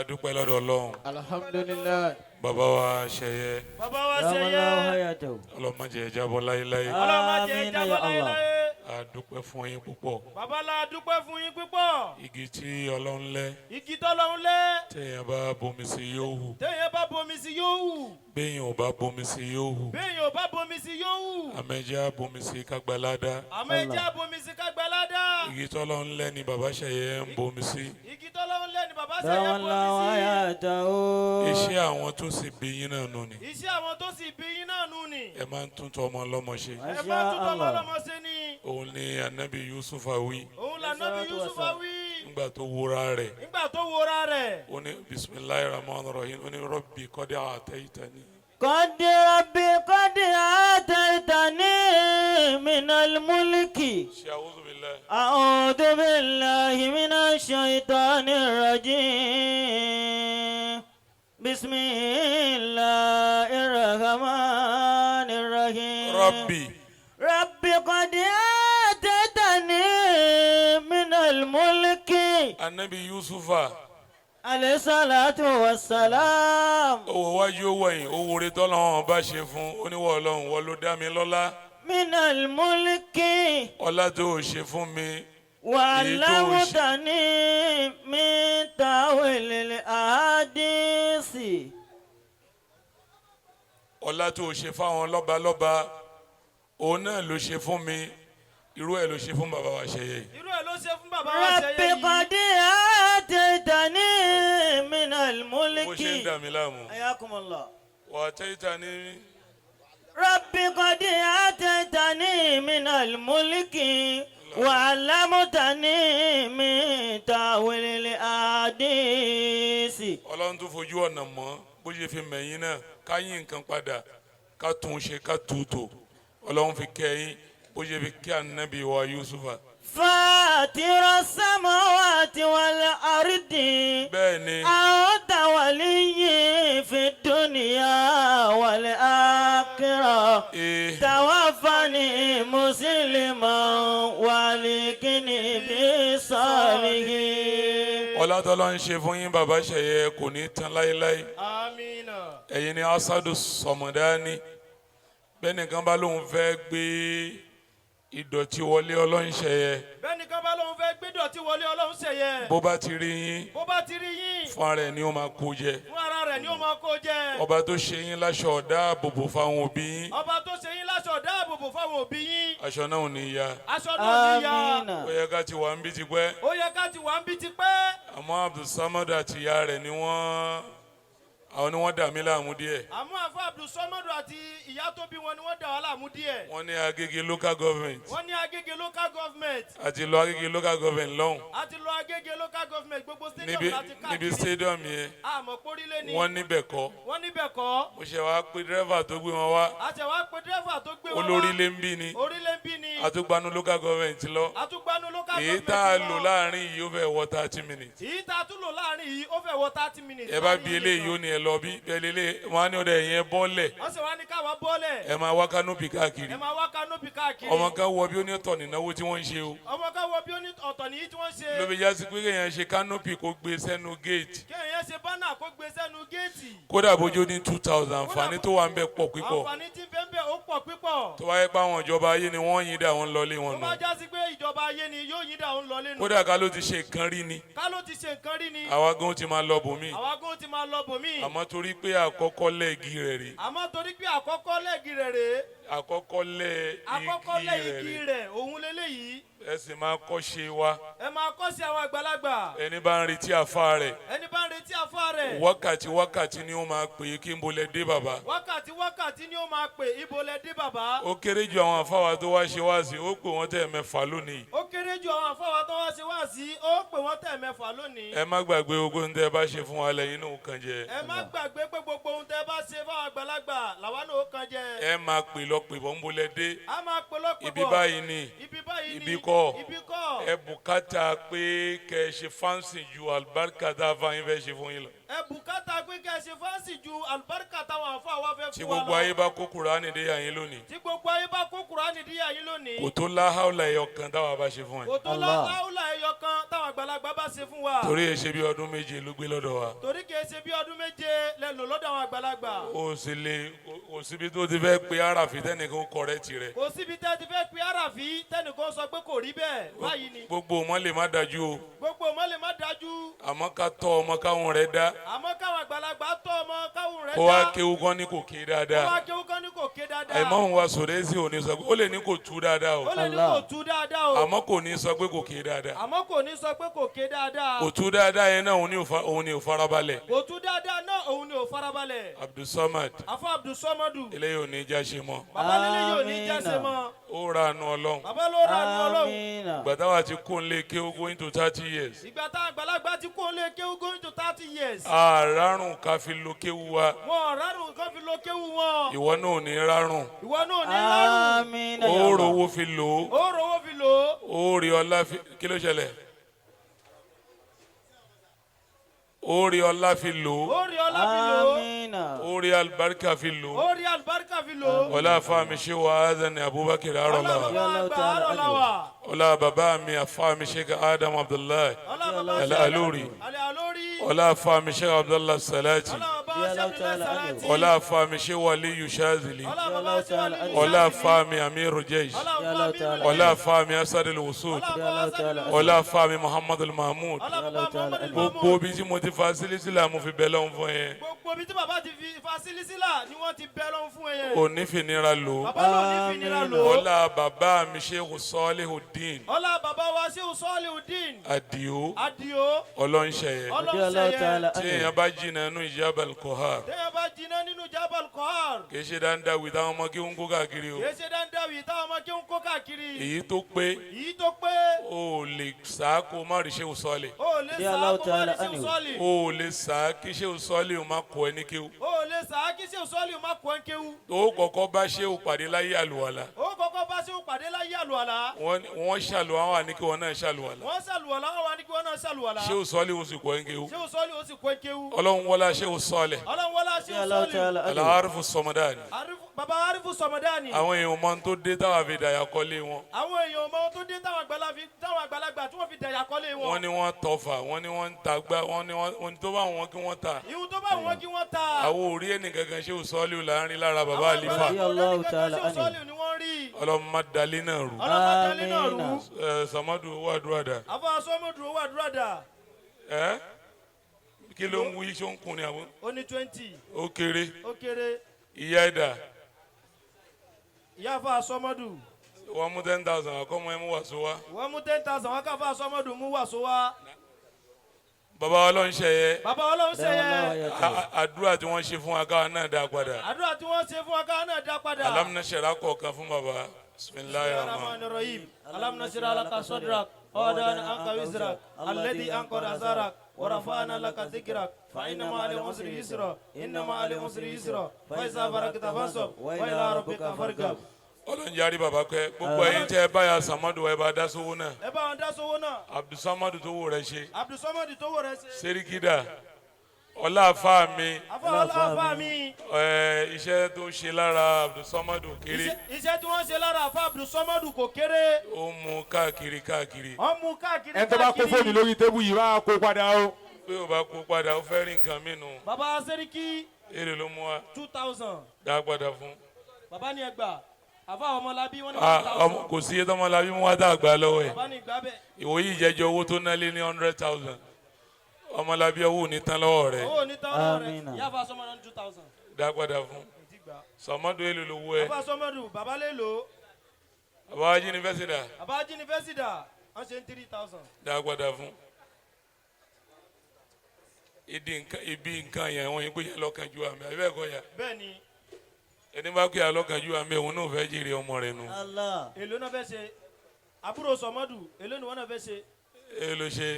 Adúpẹ́ lọ́dọ̀ Ọlọ́run. Alhamdulillah. Bàbá wa Ṣẹyẹ. Bàbá wa Dáwọ́lá Ṣẹyẹ. hayatahu. Ọlọ́run má jẹ́ ẹ jábọ́ láéláé. Ọlọ́run má jẹ́ Àmín jábọ́ ya Allah. láéláé. Adúpẹ́ fún yín púpọ̀. Bàbá la dúpẹ́ fún yín púpọ̀. Igi tí Ọlọ́run lẹ́, Igi tọ́lọ́run lẹ́. téèyàn bá bomi sí yóò hù. Téèyàn bá bomi sí yóò hù. Béèyàn ò bá bomi sí yóò hù. Béèyàn ò bá bomi sí yóò hù. Àmẹ́jẹ́ á bomi sí kágbáládá. Àmọ́ ẹ jẹ́ á bomi sí kágbáládá. Igi tọ́lọ́run lẹ́ ni bàbá Ṣẹyẹ ń bomi sí. Igi tọ́lọ́run lẹ́ ni bàbá Ṣẹyẹ ń Dáwọ́lá bomi sí. hayatahu. Iṣẹ́ àwọn tó sì bí yín náà nù ni. Iṣẹ́ àwọn tó sì bí yín náà nù ni. Ẹ máa ń tún tọ́ ọmọ ọlọ́mọ ṣe. Ẹ máa tún tọmọ ọlọ́mọ ṣe ni. Òun ni Anabi Yusuf wí. Òun lànàbí Yusuf wí. Nígbà tó wúra rẹ̀. Nígbà tó wora rẹ̀. Ó ní bisimilahi rahman rahim, ó ní rabbi qad ataytani. قد ربي قد آتيتني من الملك. Ṣé a'udhu billahi. أعوذ بالله من الشيطان الرجيم. بسم الله الرحمن الرحيم. Rabbi. رب قد آتيتني من الملك. Anabi Yusufa. عليه الصلاة والسلام. Ó wo wájú, ó wẹ̀yìn, ó wo oore tọ́lọ́run bá ṣe fún, ó ní wọ́n Ọlọ́run wọ́n ló dá mi lọ́lá. من الملك. Ọlá tó o ṣe fún mi. وعلمتني من تأويل الأحاديث. Ọlá tó o ṣe fáwọn lọ́balọ́ba, òun náà ló ṣe fún mi. Irú ẹ̀ ló ṣe fún bàbá wa Ṣẹyẹ yìí. Irú ẹ̀ ló ṣe fún bàbá wa رب Ṣẹyẹ yìí. قد آتيتني من الملك. Bó ṣe ń dà mí láàmú. حياكم الله. Wà á tẹ́yìntà ní. رب قد آتيتني من الملك وعلمتني من تأويل الأحاديث. Ọlọ́run tó fojú ọ̀nà mọ́ bó ṣe fi mẹ̀yìn náà, ká yí nǹkan padà, ká tún ṣe, ká tù tò. Ọlọ́run fi kẹ́ yín bó ṣe fi kẹ́ Ànábì wa Yusufa. فاطر السماوات والأرض. Bẹ́ẹ̀ ni. أنت ولي في الدنيا والآخرة. Ee. توفني مسلما والحقني بالصالحين. Ọlá tọ́lọ́ ń ṣe fún yín, bàbá Ṣẹ̀yẹ, kò ní tán láéláé. Amina. Ẹ̀yin ni Asadu Sọmọdání. Bẹ́ẹ̀ nìkan bá lóun fẹ́ gbé ìdọ̀tí wọlé Ọlọ́run Ṣẹ̀yẹ, Bẹ́ẹ̀ni kan bá lóun fẹ́ gbé dọ̀tí wọlé Ọlọ́run Ṣẹ̀yẹ. Bó bá ti rí yín, Bó bá ti rí yín. fún ara ẹ̀ ni ó máa kó jẹ. Fún ara rẹ̀ ni ó máa kó jẹ. Ọba tó ṣe yín láṣọ ọ̀dá àbòbò fáwọn òbí yín, Ọba tó ṣe yín láṣọ dáàbòbò fáwọn òbí yín. Aṣọ náà ò ní ya. Aṣọ náà ní ya. آمين. Ó yẹ ká ti wà ń bí tipẹ́. Ó yẹ ká ti wà ń bí tipẹ́. Àmọ́ Abdulsamad àti ìyá rẹ̀ ni wọ́n, àwọn ni wọ́n dà mí láàmú díẹ̀. Àmọ́ àfa Abdulsamadu àti ìyá tó bí wọn ni wọ́n dà wá láàmú díẹ̀. Wọ́n ní Agége local government. Wọ́n ní Agége local government. Àti lọ Agége local government lọ́hùn. A ti lọ Agége local government, gbogbo stadium Níbi láti níbi káàkiri. stadium yẹn. Àmọ́ pórílẹ̀ ni. Wọ́n níbẹ̀ kọ́. Wọ́n níbẹ̀ kọ́. Mo ṣe wá pé dírẹ́fà tó gbé wọn wá. A ṣe wá pé dírẹ́fà tó gbé wọn wá. Olórílẹ̀ ń bí ni. Orílẹ̀ ń bí ni. Àtúgbanú local government lọ. Àtúgbanú local Èyí government tá a lọ. lò láàrin yìí, ó fẹ́ wọ 30 minutes. Èyí tá a tún lò láàrin yìí, ó fẹ́ wọ 30 minutes. Ẹ bá bi eléyìí, ó ní ẹ lọ bí bẹ́ẹ̀ lélẹ̀ wọn á ní ọ̀dọ̀ ẹ̀yẹn bọ́ọ̀lẹ̀. Wọ́n sì wá ní káwa bọ́ọ̀lẹ̀. Ẹ máa wá canopy káàkiri. Ẹ máa wá canopy káàkiri. Ọmọ kan wọ bí ó ní ọ̀tọ̀ nínáwó tí wọ́n ń ṣe o. Ọmọ kan wọ bí ó ní ọ̀tọ̀ nìyí tí wọ́n ṣe. Ló fi já sí pé kéèyàn ṣe canopy kó gbé sẹ́nu gate. Kéèyàn ṣe banner kó gbé sẹ́nu géètì. Kódà bójú ní 2,000, àǹfààní tó wà ń bẹ pọ̀ pípọ̀. Àǹfààní tí ń bẹ ń bẹ, ó pọ̀ pípọ̀. Tó bá yẹ pé àwọn ìjọba ayé ni wọ́n yín dà, wọ́n lọlé wọn Tó nù. bá já sí pé ìjọba ayé ni, yóò yín dà, ó ń lọ lẹ́nu. Kódà ká ló ti ṣe nǹkan rí ni. Ká ló ti ṣe nǹkan rí ni. Àwa gan ti máa lọ bòmí. Àwa gan ti máa lọ bòmí. Àmọ́ torí pé àkọ́kọ́ lẹ́ẹ̀gì rẹ̀ rè. Àmọ́ torí pé àkọ́kọ́ lẹ́ẹ̀gì rẹ̀ rèé. Àkọ́kọ́ lẹ́ Àkọ́kọ́ igi lẹ́ rẹ̀ igi rè. rẹ̀ òun leléyìí. Ẹ sì máa kọ́ ṣe wa. Ẹ máa kọ́ sí àwọn àgbàlagbà. Ẹni bá ń retí àfa rẹ̀, Ẹni bá ń retí àfa rẹ̀, wákàtí wákàtí ni ó máa pè é kí n bolẹ̀ dé bàbá. Wákàtí wákàtí ni ó máa pè, ibo lẹ dé bàbá. Ó kéré ju àwọn àfáwà tó wá ṣe wá sí, ó pè wọ́n tẹ̀ mẹ́fà lónìí. Ó kéré ju àwọn àfáwà tó wá ṣe wá sí, ó pè wọ́n tẹ̀ mẹ́fà lónìí. Ẹ má gbàgbé ogún tẹ́ ẹ bá ṣe fún wa lẹ́yìn inú kan jẹ. Ẹ má gbàgbé pé gbogbo ohun tẹ́ bá ṣe fáwọn àgbàlagbà làwa náà ó kan jẹ. Ẹ máa pè lọ pè bọ́ ń bolẹ̀ dé. A máa pè lọ́pọ̀. Ibi báyìí ni. Ibi báyìí ni. Ibi kọ́. Ibi kọ́. Ẹ bùkátà pé kẹ́ ẹ ṣe fáǹsì ju àlùbáríkà tá a fa yín fẹ́ ṣe fún yín lọ. Ẹ bùkátà pé kẹ́ ẹ ṣe fáǹsì ju àlùbáríkà táwọn àfa wa fẹ́ Tí fún wa gbogbo lọ. ayé bá kó Kùránì dé yàyín lónìí, Tí gbogbo ayé bá kó Kùránì díyà yín lónìí, kò tó láhàúlà ẹyọ kan táwa bá ṣe fún ẹ. Kò tó Allah. láwùlà ẹyọ kan táwọn àgbàlagbà bá ṣe fún wa. Torí ẹ ṣe bí ọdún 7 ló gbé lọ́dọ̀ wa. Torí kìí ṣe bí ọdún 7 lẹ lò lọ́dọ̀ àwọn àgbàlagbà. O sì lè kò síbi tó ti fẹ́ pe àràfin tẹ́nìkan ó kọ̀rẹ́ tirẹ̀. Kò síbi tẹ́ ti fẹ́ pe àràfí tẹ́nìkan sọ pé kò rí bẹ́ẹ̀ báyìí ni. Gbogbo ọmọ lè má dájú o, Gbogbo ọmọ lè má dájú. àmọ́ ká tọ́ ọmọ káwọn rẹ̀ dá. Àmọ́ káwọn àgbàlagbà tọ́ ọmọ káwọn rẹ̀ Kó wá dá. kéwú kán ní kò ké Kó wá dáadáa. kéwú kán ní kò ké dáadáa. Àìmọ́ òun wa sòrèsì ò ní sọ pé ó lè ní kò tú dáadáa o, Ó lè ní Allah. kò tú dáadáa o. àmọ́ kò ní sọ pé kò ké dáadáa. Àmọ́ kò ní sọ pé kò ké dáadáa. Kò tú dáadáa yẹn náà òun ni ò farabalẹ̀. Kò tú dáadáa náà òun ni ò farabalẹ̀. Abdulsamad, Àfọ Abdulsamadu. eléyìí ò ní já ṣe mọ́. Bàbá lílé yóò ní jáse Amina. mọ́. Ó ra àánú Ọlọ́run. Bàbá ló ra àánú Ọlọ́run. Amina. Gbàtà wa ti kó nílé kéwú going to 30 years. Ìgbà tá àgbàlagbà ti kó lé kéwú going to 30 years. Àràrùn ká fi lo kéwú wa. Wọn rárùn kan fi lo kéwú wọn. Ìwọ náà ò ní rárùn. Ìwọ náà ò ní rárùn. Amina. Ó Ya Allah. rówó fi lò ó. Ó rówó fi lò ó. Ó rí ọlá fi kí ló ṣẹlẹ̀? Ó rí ọlá fi lò ó. Ó rí ọlá fi lò ó. Amina. Ó rí alibarika fi lò ó. Ó rí àlùbáríkà fi lò ó. Ọlá fáàmì ṣé wà á ní Abubakar Arọlá. Ọlá bàbá àgbà Arọláwà. Ọlá bàbá mi àfáàmì Sheikh Adam Abdullahi. Ọlá bàbá Al Aluri. Alẹ́ Alórí. Ọlá fáàmì Sheikh Abdullah Salati. Ọlá bàbá Sẹ́bìlẹ̀ Salati. Ọlá fáàmì Sheikh Waliyu Shazili. Ọlá bàbá Sẹ́wàlì. Ọlá fáàmì Amiru Jeish. Ọlá bàbá Amiru. Ọlá fáàmì Asad al-Wusud. Ọlá bàbá Asad al-Wusud. Ọlá fáàmì Muhammad al-Mahmud. Ọlá bàbá Muhammad Gbogbo al-Mahmud. ibi tí mo ti fa sílísílà mo fi bẹ̀ lọ́n fún yẹn. Gbogbo ibi tí bàbá ti fi fa sílísílà ni wọ́n ti bẹ́ lọ́n fún ẹ yẹn. Òní fìnira lò ó. Bàbá ló ní fìnira lò ó. Ọlá bàbá mi Sheikh Salihuddin Ọlá bàbá wa Shehu Salihuddin. Adio Adio. Ọlọ́nṣẹ́yẹ. Radiyallahu ta'ala Tí anhu. èèyàn bá jìnnà inú Ijabal Kohar. Téèyàn bá jiná nínú Jabal Kohar. Kì í ṣe dáńdá wí táwọn ọmọ kí ń kó káàkiri o. Kìí ṣe dáńdáwì táwọn ọmọ kí ń kó káàkiri. Èyí tó pé Èyí tó pé o ò lè sá kó má rí Sheikh Salih. o ò lè sá Radiyallahu kó má rí ta'ala Shehu anhu. Salih. O ò lè sá kí Sheikh Salih má kọ ẹ ní kéwú. O ò lè sá kí Shehu Salih má kọ́ ń kéwú. O kọ́kọ́ bá Shehu pàdé láyé àlùwàlà. O kọ́kọ́ bá Shehu pàdé láyé àlùwàlá. Wọ́n ṣàlùwà wà ní kí wọ́n náà ṣàlùwàlà. Wọ́n ṣàlùwàlá wọn wá ní kí wọ́n náà ṣàlùwàlá. Shehu Salih ó sì kọ́ ẹ ní kéwú. Shehu Salih ó sì kọ́ ń kéwú. Ọlọ́run wọlá Shehu Salih. Ọlọ́run wọlá Shehu Radiyallahu Salih. ta'ala anhu. Al-Arifu Samadani. Bàbá Arifu Sọmọdánì. Àwọn èèyàn mọ tó dé táwa fi dàyà kọ́lé wọn. Àwọn èèyàn mọ ohun tó dé táwọn àgbàlagbà tí wọ́n fi dàyà kọ́lé wọn. Wọ́n ní wọ́n tọfà, wọ́n ní wọ́n ń tagbá, wọ́n ní wọ́n tó bá wọn kí wọ́n ta. Ìhun tó bá wọn kí wọ́n ta. Àwọn ò rí ẹnìkankan Shehu Salih láàrin lára bàbá Àwọn àlífà. àgbàlagbà Radiyallahu oníkankan ta'ala Shehu anhu. Salih ni wọ́n rí. Ọlọ́run má dalé náà rú. Ọlọ́mọ dalé náà rú. Amina. Ẹ Samadu wà dúrà dà. Àfọ asọ́mọdù owó àdúrà dà. Ẹ kí ló ń wí ṣó ń kun ni àwọn? Ó ní 20. Ó kéré. Ó kéré. Ìyá ẹ̀dà Ìyá àfọ asọ́mọdù. wọ́n mú 10,000 àkọ́mọ ẹ̀ mú wàásù wá. Wọ́n mú 10,000 wọn káfọ́ asọ́mọdù mú wàsó wá. Bàbá Ọlọ́run ṣẹ̀yẹ. Bàbá Ọlọ́run ṣe yẹ. Àdúrà tí wọ́n ṣe fún wa káwa náà dá padà. Àdúrà tí wọ́n ṣe fún wa káwọn náà dá padà. Alámúnáṣẹ́ra kọ̀ọ̀kan fún bàbá. Bismillahir Rahman. Rahman Rahim. Alam nashrah laka sadrak wa wada'na anka wizrak alladhi anqadha dhahrak wa rafa'na laka dhikrak fa inna ma'al usri yusra inna ma'al usri yusra fa iza faragta fansab wa ila rabbika farghab. Ọlọ́run yarí bàbá pẹ́ gbogbo ẹ̀yin tẹ́ ẹ báyà Samadu ẹ bá dá sówó náà. Ẹ bá wọn dá sówó náà. Abdulsamadu tó wò rẹ ṣe. Abdulsamad tó wò rẹ ṣe. Serikida ọláàfáà mi Àfọ aláfa mi. ẹ iṣẹ́ tó ṣe lára Abdulsamadu kéré. Iṣẹ́ tí wọ́n ṣe lára àfọ Abdulsamad kò kéré. Ó mú káàkiri káàkiri. Wọ́n mú káàkiri Ẹni tó bá kó fóònù lórí tébù yìí wá kó padà o. Bí o bá kó padà ó fẹ́ rí nǹkan mí nu. Bàbá Seriki Èrè ló mú wa 2,000. dá padà fún. Bàbá ni ẹ gbà. Àfọ ọmọlábí wọ́n ní Ah, 1,000. Kò sí iye tọmọlábí mú wá dá àgbà lọ́wọ́ ẹ̀. Bàbá ni ìgbà bẹ́ẹ̀. Ìwòyí ìjẹ́jọ́ owó tó ná lé ní 100,000. Ọmọlábí owó ò ní tán lọ́wọ́ rẹ̀. Owó ní tán lọ́wọ́ rẹ̀. Amina. Ìyá àfọ asọ́mọdé ní 2,000. Dá padà fún. Sọmọdún èlò lówó ẹ. Àfọ asọ́mọdù bàbá lè lò ó. Bàbá wa yunifásitì dà. Bàbá yunifásitì dà wọ́n ṣe ń 3,000. Dá padà fún. Ibi nǹkan yẹn wọ́n yín pé yẹn lọ́kàn ju àmì àbí bẹ́ẹ̀ kọ́ ya. Bẹ́ẹ̀ ni. Ẹni bá pè é lọ́kàn ju àmì òun náà fẹ́ jèrè ọmọ rẹ̀ nù. Allah. Èló náà fẹ́ ṣe. Àbúrò sọmọdù èló ni wọ́n náà fẹ́ ṣe. Èló ṣe.